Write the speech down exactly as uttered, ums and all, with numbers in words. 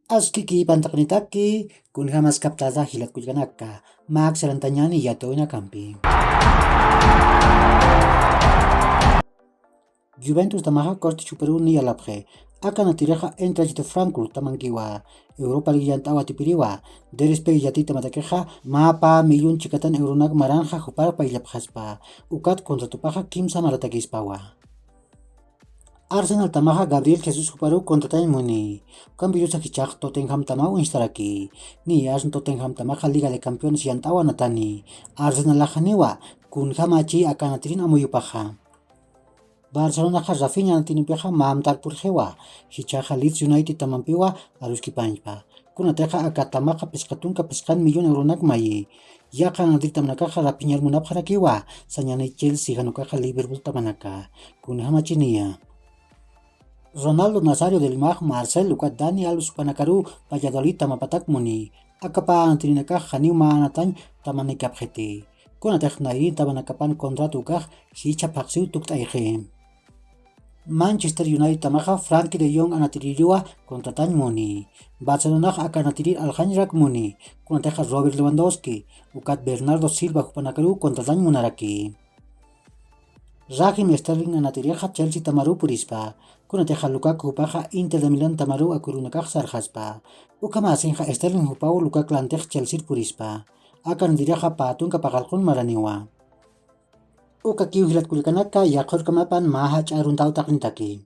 Askiki pantaqnitaki, kunjamas kaptasa jilatkullkanaka, mak sarantañani yatawinakampi. Juventus tamaxa corte chuperu ni yalapxi. Aka natirixa entrachita franco tamankiwa. Europa League yant'awa tipiriwa. Derespe yatita matakixa mapa millón chikatan euronak maranxa jupar payllapxaspa. Ukat contratupaxa kimsa maratakispawa. Arsenal tamaxa Gabriel Jesus juparu contratañ muni. Ukan virusa jichax Tottenham tamaw instaraki. Ni asn Tottenham tamaxa Liga de Campeones yant'awa natani. Arsenal ajaniwa. Kunjamachi akanatirin amuyupaxa. Barcelonaxa Rafinha anatinimpixa mamtar purxiwa. Jichaxa Leeds United tamampiwa aruskipañpa. Kunatixa akatamaxa pisqa tunka pisqan millón euronak mayi. Yaqa anatirtamanakaxa Rafinhar munapxarakiwa. Sañani Chelsea janukaxa Liverpool tamanaka. Kunjamachiniya. Ronaldo Nazario de Limax Marcel ukat Dani Alves panakaru Valladolid tamapatak muni. Akapa anatirinakax janiw mä anatañ tamanikapxiti. Kunatix nayrin tamanakapan contrato ukax jichha phaqsiw tukt'ayxi. Manchester United tamaxa Frankie de Jong anatiririwa contratañ muni. Barcelonax aka anatirir alxañrak muni. Kunatixa Robert Lewandowski ukat Bernardo Silva jupanakaru contratañ munaraki. Raheem Sterling anatirixa Chelsea tamaru purispa. Kunatixa Lukaku jupaxa Inter de Milán tamaru akurunakax sarxaspa. Ukhamasinxa Sterling jupaw Lukak lantix Chelsea purispa. Aka anatirixa pä tunka paqallqun maraniwa. Ukakiw jilatkullkanaka, yaqhurkamapan mä jach'a aruntaw taqnitaki.